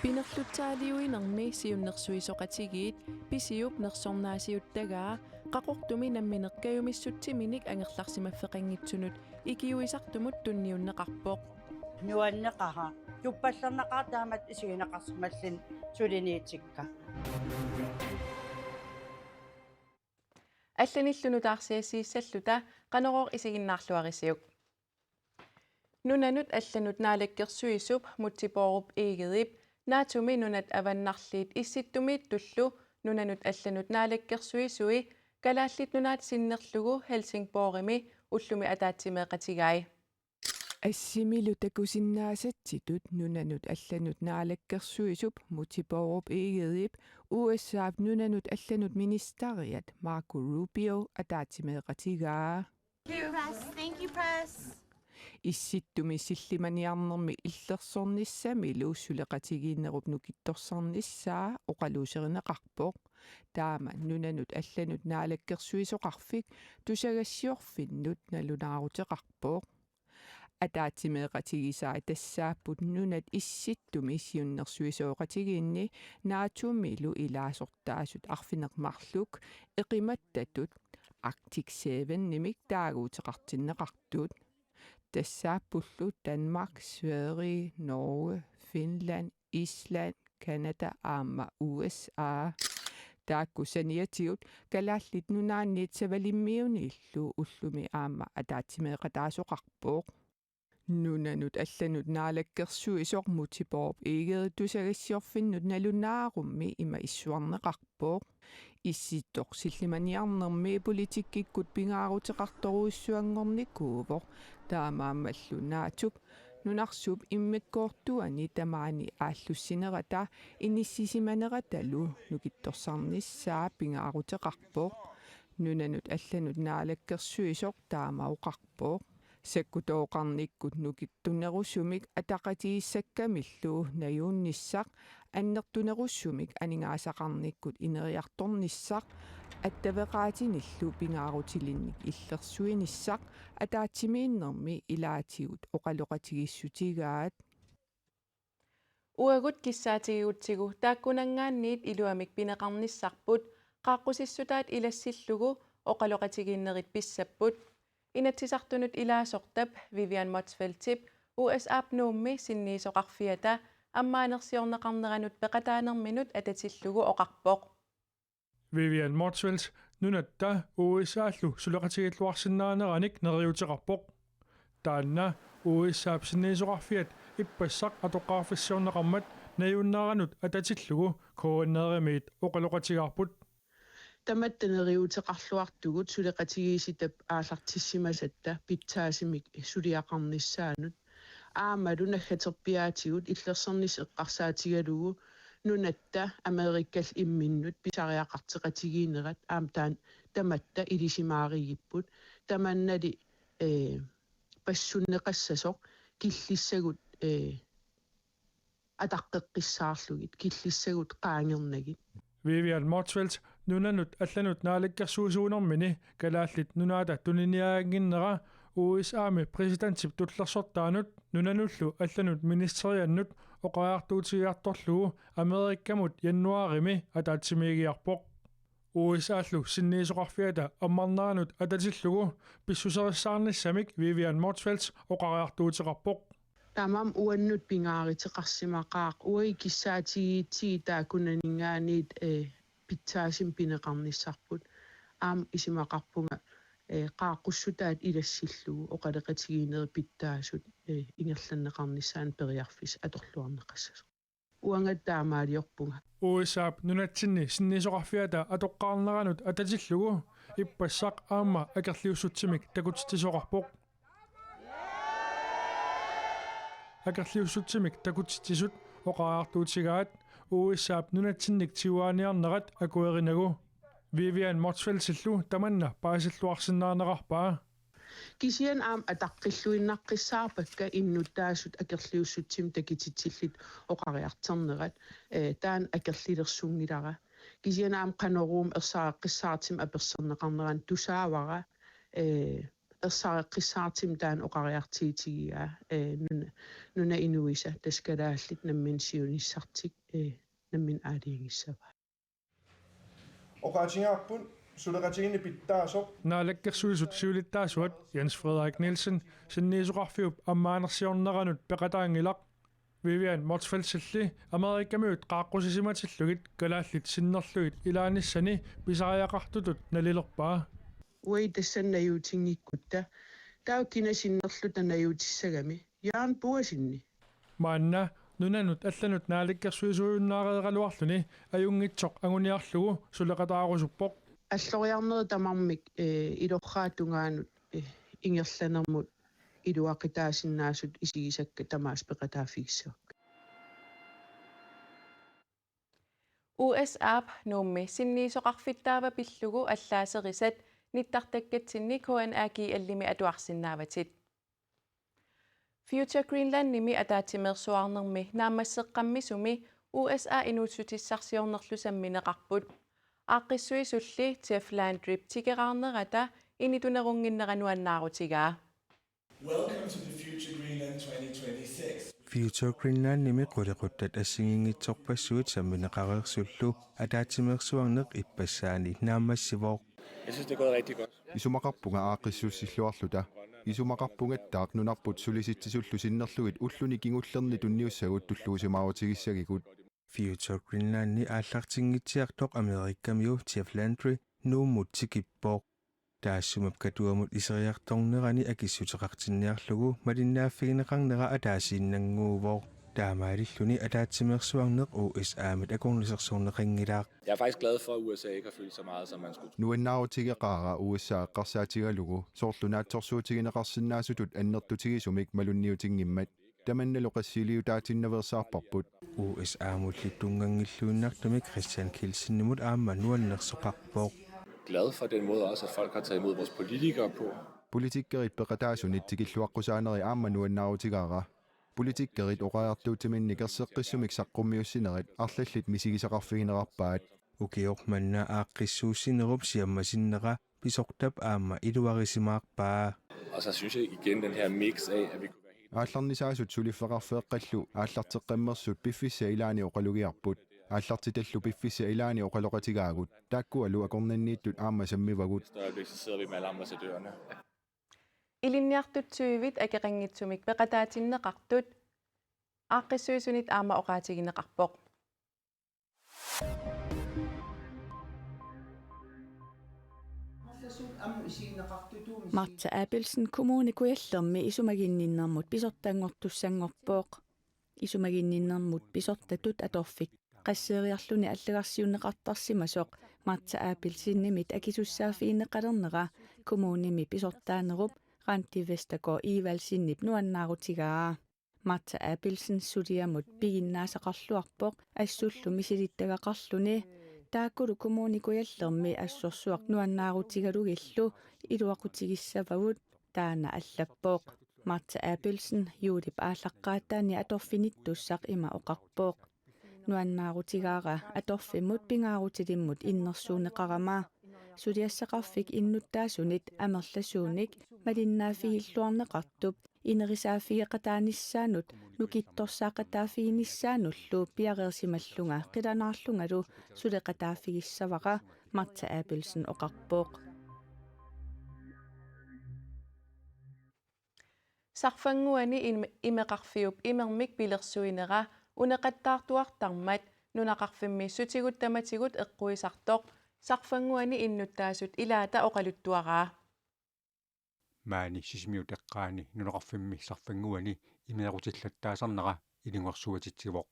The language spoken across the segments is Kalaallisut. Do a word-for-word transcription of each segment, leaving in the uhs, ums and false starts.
Pinerlutsaaliuinermi siunnersuisoqatigiit Pisiup nersornaasiuttagaa Qaqortumi nammineq kajumissutsiminik angerlarsimaffeqanngitsunut ikiuisartumut tunniunneqarpoq. Nuanneqaaq. Tuppallernaqaaq taamatut isigineqarsimalluni suliniutikka. Allanillu nutaarsiassiissalluta Qanorooq isiginnaarluarisiuk. Nunanut allanut naalakkersuisup Múte Bourup Egedep NATO-mi nunat avannarliit Issittumiittullu nunanut allanut naalakkersuisui Kalaallit Nunaat sinnerlugu Helsingborgimi ullumi ataatsimeeqatigai. Assimilu takusinnaasatsitut nunanut allanut naalakkersuisup Múte Bourup Egedep U S A-p nunanut allanut ministeriat Marco Rubio ataatsimeeqatigaa. Press. Thank you, press. Issittumi sillimaniarnermi illersornissamilu suleqatigiinnerup nukittorsarnissaa oqaluuserineqarpoq. Taama nunanut allanut naalakkersuisoqarfik tusagassiorfinnut nalunaaruteqarpoq. Ataatsimeeqatigisai tassaapput nunat Issittumi siunnersuisooqatigiinni NATO-milu ilaasortaasut arfineq-marluk eqimattatut Arctic Seven-imik taaguuteqartinneqartut. Tassaappullu Danmark, Sverige, Norge, Finland, Island, Canada aamma U S A. Taakku saniatigut Kalaallit Nunaanniit Savalimmiuniillu ullumi aamma ataatsimeeqataasoqarpoq. Nunanut allanut naalakkersuisoq Múte Bourup Egede tusagassiorfinnut nalunaarummi ima issuarneqarpoq: Issittoq sillimaniarnermi politikkikkut pingaaruteqartorujussuanngornikuuvoq. Taamaammallu NATO-p nunarsuup immikkoortuani tamaani aallussinerata inissisimaneratalu nukittorsarnissaa pingaaruteqarpoq. Nunanut allanut naalakkersuisoq taama oqarpoq. Sakkutooqarnikkut nukittunerusumik ataqatigiissakkamillu najuunnissaq, annertunerusumik aningaasaqarnikkut ineriartornissaq, attaveqaatinillu pingaarutilinnik illersuinissaq ataatsimiinnermi ilaatigut oqaloqatigiissutigaat. Uagut kissaatigigutsigu taakkunanngaanniit iluamik pineqarnissarput qaaqqusissutaat ilassillugu oqaloqatigiinnerit pissapput. Inatsisartunut ilaasortap Vivian Motzfeldtip U S A-p Nuummi sinniisoqarfiata ammaanersiorneqarneranut peqataanerminut atatillugu oqarpoq. Vivian Motzfeldt nunatta U S A-llu suleqatigiilluarsinnaaneranik neriuuteqarpoq. Taanna U S A-p sinniisoqarfiat ippassaq atoqqaarfissiorneqarmat najuunneranut atatillugu K N R-imiit oqaloqatigaarput. Tamatta neriuuteqarluartugut suleqatigiissitap aallartissimasatta pitsaasumik suliaqarnissaanut. Aammalu naggaterpiaatigut illersornissaq eqqarsaatigalugu nunatta Amerikap imminnut pisariaqartoqatigiinnerat aamma taanna tamatta ilisimaarigipput. Tamannali, ee, passunneqassasoq killissagut, ee, ataqqeqqissaarlugit, killissagut qaangernagit. Vivian Motzfeldt nunanut allanut naalakkersuisuunermini Kalaallit Nunaata tuniniaannginnera U S A-mi præsidentip tullersortaanut nunanullu allanut ministeriannut oqariartuutigiartorlugu Amerikamut januaarimi ataatsimiigiarpoq. U S A-llu sinniisoqarfiata ammarneranut atatillugu pissuserissaarnissamik Vivian Motzfeldt oqariartuuteqarpoq. Taamaammat uannut pingaaruteqarsimaqaaq, uagut kissaatigigatsigu taakkunanngaanniit, ee, pitsaasumik pineqarnissarput. Aamma isumaqarpunga, ee, qaaqqussutaat ilassillugu oqaloqatigiinnerit pitsaasut, ee, ingerlanneqarnissaannut periarfissaq atorluarneqassasoq. Uanga taamaaliorpunga. U S A-p nunatsinni sinniisoqarfiata atoqqaarneranut atatillugu ippassaq aamma akerliussutsimik takutitsisoqarpoq. Akerliussutsimik takutitsisut oqariartuutigaat U S A-p nunatsinnik tiguaaniarnerat akuerinagu. Vivian Motzfeldtillu tamanna paasilluarsinnaaneqarpaa. Kisianni aamma ataqqilluinnaqqissaarpakka innuttaasut akerliussutsimik takutitsillutik oqariartornerat, ee, taanna akerlilersunngilara. Kisianni aamma Qanoruuma ersareqqissaartumik apersorneqarnerani tusaavara, ee, Ersareqqissaartumik taanna oqariartuutigigaa, ee, nuna, nunap inuisa tassa kalaallit nammineq siunissartik, ee, nammineq aalajangissavaat. Oqaatigaarput suleqatigiinneq pitsaasoq. Naalakkersuisut siulittaasuat Jens Frederik Nielsen sinniisoqarfiup ammaanersiorneranut peqataanngilaq. Vivian Motzfeldtilli Amerikamiut qaaqqusisimatillugit kalaallit sinnerlugit ilaanissani pisariaqartutut nalilerpaa. Uagut tassani najuutinngikkutta, taava kina sinnerluta najuutissagami? Jørgen Boasenni. Maanna nunanut allanut naalakkersuisuujunnaareeraluarluni ajunngitsoq anguniarlugu suleqataarusuppoq. Alloriarnerit tamarmik, ee, ilorraap tungaanut, ee, ingerlanermut iluaqutaasinnaasut isigisakka tamaasa peqataaffigissavakka. U S A-p Nuummi sinniisoqarfittaava pillugu allaaserisat nittartakkatsinni K N R G L-imi atuarsinnaavatit. Future Greenlandimi ataatsimeersuarnermi naammasseqqammisumi U S A inuussutissarsiornerlu sammineqarput. Aaqqissuisulli Jeff Landryp tikeraarnerata initunerunnginnera nuannaarutigaa. Welcome to the Future Greenland twenty twenty-six. Future Greenlandimi qulequttat assigiinngitsorpassuit sammineqareersullu ataatsimeersuarneq ippassaani naammassivoq. Jeg synes, det er gået rigtig godt. Isumaqarpunga aaqqissuussilluarluta. Isumaqarpungattaaq nunarput Sulisitsissullu sinnerlugit ulluni kingullerni tunniussagut tulluusimaarutigissagigut. Future Greenlandi aallartinngitsiartoq Amerikamiu Jeff Landry Nuummut tikippoq. Taassuma Katuamut iseriartornerani akissuteqartinniarlugu malinnaaffigineqarnera ataasiinnannguuvoq. Taamaalilluni ataatsimeersuarneq U S A-mit akornusersorneqanngilaq. Jeg er faktisk glad for, at U S A ikke har fyldt så meget, som man skulle. Nuannaarutigeqaara U S A eqqarsaatigalugu soorlu naatsorsuutigineqarsinnaasutut annertutigisumik malunniutinngimmat. Tamannalu qassiiliutaatinnaveersaarparput. U S A-mullu tunnganngilluinnartumik Christian Kielsenimut aamma nuannersoqarpoq. Glad for den måde også, at folk har taget imod vores politikere på. Politikerit peqataasunit tikilluaqqusaaneri aamma nuannaarutigaara. Politikerit oqariartuutiminnik erseqqissumik saqqummiussinerit arlallit misigisaqarfiginerarpaat. Ukioq manna aaqqissuussinerup siammasinnera pisortap aamma iluarisimaarpaa. Og så synes jeg igen, den her mix af, at vi kunne være helt... Aallarnisaasut suliffeqarfeeqqallu aallarteqqammersut piffissap ilaani oqalugiarput. Aallartitallu piffissap ilaani oqaloqatigaagut. Taakkualu akornanniittut aamma sammivagut. Næste øjeblik, så sidder vi med alle ambassadørerne. Ilinniartut tyvit akeqanngitsumik peqataatinneqartut aaqqissuisunit aamma oqaatigineqarpoq. Martha Abelsen Kommune Kujallermi isumaginninnermut pisortanngortussanngorpoq. Isumaginninnermut pisortatut atorfik qasseeriarluni allagarsiunneqartarsimasoq Martha Abelsenimit akisussaaffigineqalernera kommunimi pisortaanerup Randi Vestergaard Evaldsenip nuannaarutigaa. Martha Abelsen suliamut piginnaasaqarluarpoq assullu misilittagaqarluni. Taakkulu Kommune Kujallermi assorsuaq nuannaarutigalugillu iluaqutigissavagut, taanna allappoq. Martha Abelsen juulip aallaqqaataani atorfinittussaq ima oqarpoq: Nuannaarutigaara atorfimmut pingaarutilimmut innersuunneqarama. Suliassaqarfik innuttaasunit amerlasuunik malinnaaffigiilluarneqartup inerisaaffigeqataanissaanut nukittorsaaqataaffiginissaanullu piareersimallunga qilanaarlungalu suleqataaffigissavara, Martha Abelsen oqarpoq. Sarfannguani im-, imeqarfiup imermik pilersuinera uneqattaartuartarmat nunaqarfimmi sutigut tamatigut eqquisartoq Sarfannguani innuttaasut ilaata oqaluttuaraa. Maani Sisimiut eqqaani nunaqarfimmi Sarfannguani imeerutillattaasarnera ilungersuatitsivoq.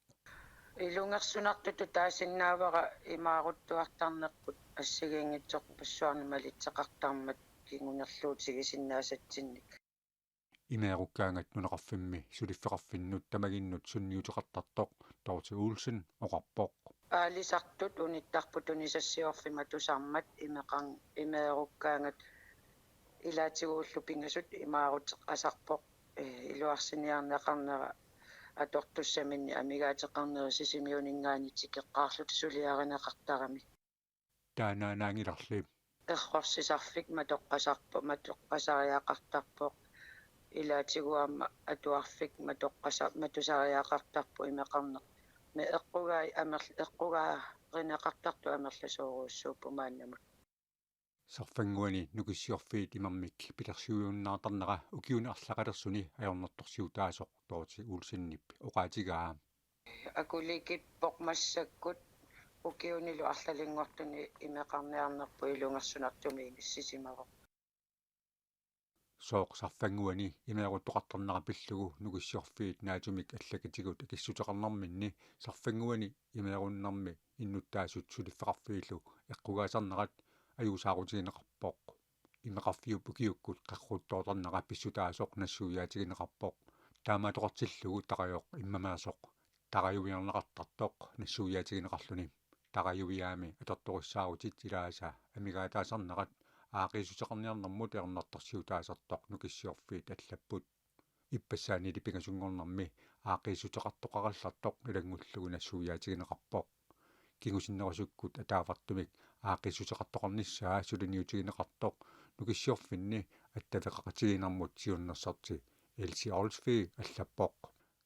Ilungersunartutut taasinnaavara imaaruttuartarnerput assigiinngitsorpassuarnik malitseqartarmat kingunerluutigisinnaassatsinnik. Imeerukkaangat nunaqarfimmi suliffeqarfinnut tamaginnut sunniuteqartartoq Dorthe Olsen oqarpoq. Aalisartut unittarput tunisassiorfimmut tusarmat imeqar-, imeerukkaangat ilaatigullu pingasut imaaruteqasarpoq, ee, iluarsiniarneqarnera atortussaminnik amigaateqarneri Sisimiuninngaanniit tikeqqaarluta suliarineqartarami. Taannaannaanngilarli. Errorsisarfik matoqqasarpoq, matoqqasariaqartarpoq, ilaatigut aamma atuarfik matoqqasa-, matusariaqartarpoq imeqarneq. Me eqqugai amerl-, eqqugaarineqartartut amerlasoorujussuupput maannamut. Sarfannguani Nukissiorfiit imermik pilersuiunnaartarnera ukiuni arlaqalersuni ajornartorsiutaasoq Dorthe Olsenip oqaatigaa. Akulikippoq massakkut ukiunilu arlalinngortuni imeqarniarnerput ilungersunartumik inissisimavoq. Sooq Sarfannguani imeeruttoqartarnera pillugu Nukissiorfiit naatsumik allakatigut akissuteqarnerminni Sarfannguani imeerunnermi innuttaasut suliffeqarfiillu eqqugaasarnerat ajuusaarutigineqarpoq. Imeqarfiup ukiukkut qeqquttoortarnera pissutaasoq nassuiaatigineqarpoq. Taamaattoqartillugu tarajoq immameersoq tarajuiarneqartartoq nassuiaatigineqarluni. Tarajuiaami atortorissaarutit ilaasa amigaataasarnerat aaqqiissuteqarniarnermut ajornartorsiutaasertoq Nukissiorfiit allapput. Ippassaanili pingasunngornermi aaqqiissuteqartoqarallartoq ilanngullugu nassuiaatigineqarpoq. Kingusinnerusukkut ataavartumik aaqqiissuteqartoqarnissaa suliniutigineqartoq Nukissiorfinni attaveqaqatigiinnermut siunnersorti Elsie Olsvig allappoq.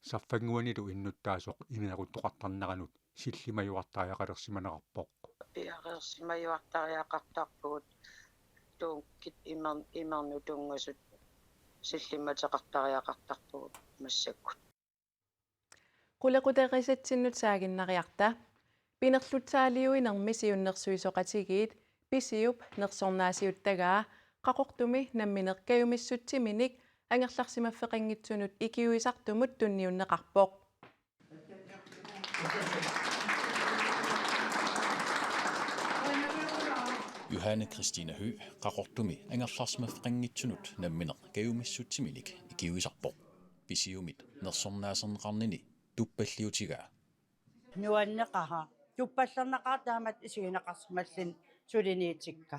Sarfannguanilu innuttaasoq imeeruttoqartarneranut sillimajuartariaqalersimanerarpoq. Piareersimajuartariaqartarpugut tuukkit imer-, imernut tunngasut sillimmateqartariaqartarpugut massakkut. Qulequteqqisatsinnut saaginnariarta. Pinerlutsaaliuinermi siunnersuisoqatigiit Pisiup nersornaasiuttagaa Qaqortumi nammineq kajumissutsiminik angerlarsimaffeqanngitsunut ikiuisartumut tunniunneqarpoq. Johanne Christine Høegh Qaqortumi angerlarsimaffeqanngitsunut nammineq kajumissutsiminik ikiuisarpoq. Pisiumit nersornaaserneqarnini tuppalliutigaa. Nuanneqaaq. Tuppallerneqaaq taamatut isigineqarsimalluni suliniutikka.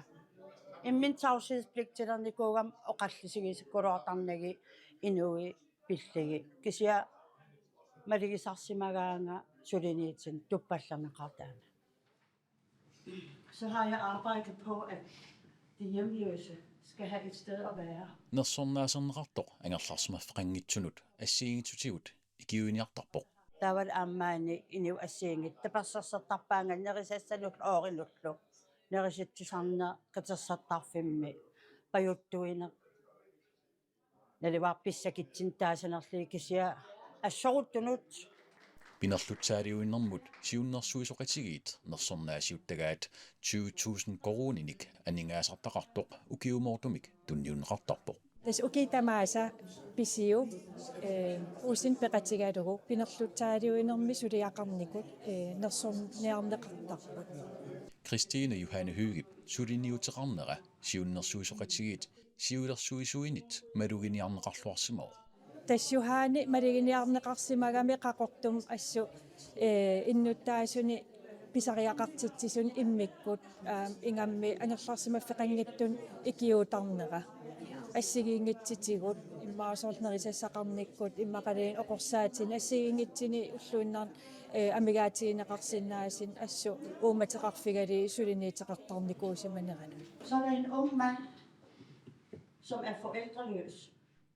Imminut tavshedspligtilernikuugama oqallisigisikkuloortarnagit inuit pillugit. Kisianni maligisarsimagaanga suliniutinik tuppallerneqaaq taama. Så har jeg arbejdet på, at de hjemløse skal have et sted at være. Nersornaaserneqartoq angerlarsimaffeqanngitsunut assigiinngitsutigut ikiuiniartarpoq. Taavalu aamma maani inuit assigiinngitsut tapersersortarpaannga nerisassanullu oorinullu. Nerisitsisarneq qitersartarfimmi pajuttuineq. Naluara pissakitsinnik taasanerlugit kisianni assoruttunut. Pinerlutsaaliuinermut siunnersuisoqatigiit nersornaasiuttagaat tyve tusind koruuninik aningaasartaqartoq ukiumoortumik tunniunneqartarpoq. Tassa ukiut tamaasa Pisiup, eh, uusin peqatigalugu pinerlutsaaliuinermi suliaqarnikut, eh, nersorniarneqartarput. Christine Johanne Høeghip suliniuteqarnera siunnersuisoqatigiit siulersuisuinit maluginiarneqarluarsimavoq. Tassa Johanne maluginiarneqarsimagami Qaqortumi assut, eh, innuttaasuni pisariaqartitsisuni immikkut, aam, ingammik angerlarsimaffeqanngitsunik ikiuutarnera. Assigiinngitsutigut, immaqa soorlu nerisassaqarnikkut, immaqaluunniit oqorsaatini, assigiinngitsunik ulluinnarni, eh, amigaatigineqarsinnaasunik assut uummateqarfigalugit suliniuteqartarnikuusimaneranut. Så er der en ung mand, som er forældreløs.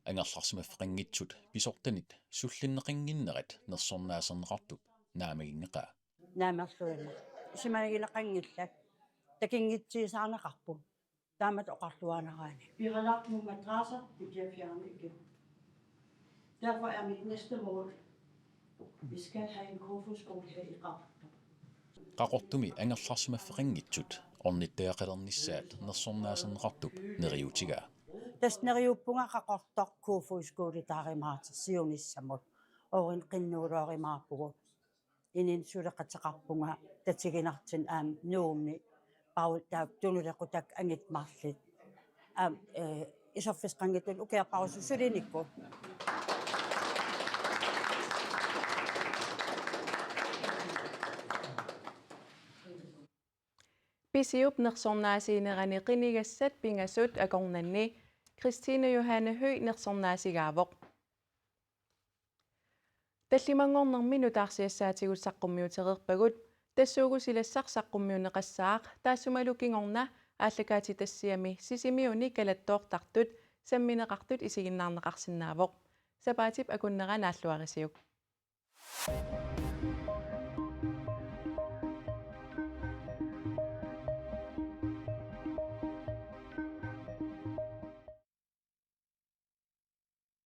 Angerlarsimaffeqanngitsut pisortanit sullinneqannginnerat nersornaaserneqartup naammaginngeqaa. Naamerluinnaq. Isumagineqanngillat. Takunngitsiisaarneqarput. Taamatut oqarluaannaraanni. Vi har lagt nogle madrasser, de bliver fjernet igen. Derfor er mit næste mål, vi skal have en kofoedskole her i Qaqortoq. Qaqortumi angerlarsimaffeqanngitsut ornittariaqalernissaat nersornaaserneqartup neriuutigaa. Tassa neriuppunga Qaqortoq kofoedskole taarumaartoq siunissamut. Oorinneq qinnuuloorumaarpugut. Inunnut suleqateqarpunga tatiginartunik aamma Nuummi Paul taakku tunuliaqutaq angit marluk. Aamma, eh, iserfissaqanngitsunik ukiorpassuit sulinikkut. Pisiup nersornaasiinerani qinigassat pingasut akornanni Christine Johanne Høegh nersornaasigaavoq. Tallimanngornermi nutaarsiassaatigut saqqummiutereerpagut, tassuugu silassaq saqqummiunneqassaaq, taassumalu kingorna aallakaatitassiami Sisimiuni kalattoortartut sammineqartut isiginnaarneqarsinnaavoq. Sapaatip akunnera naalluarisiuk.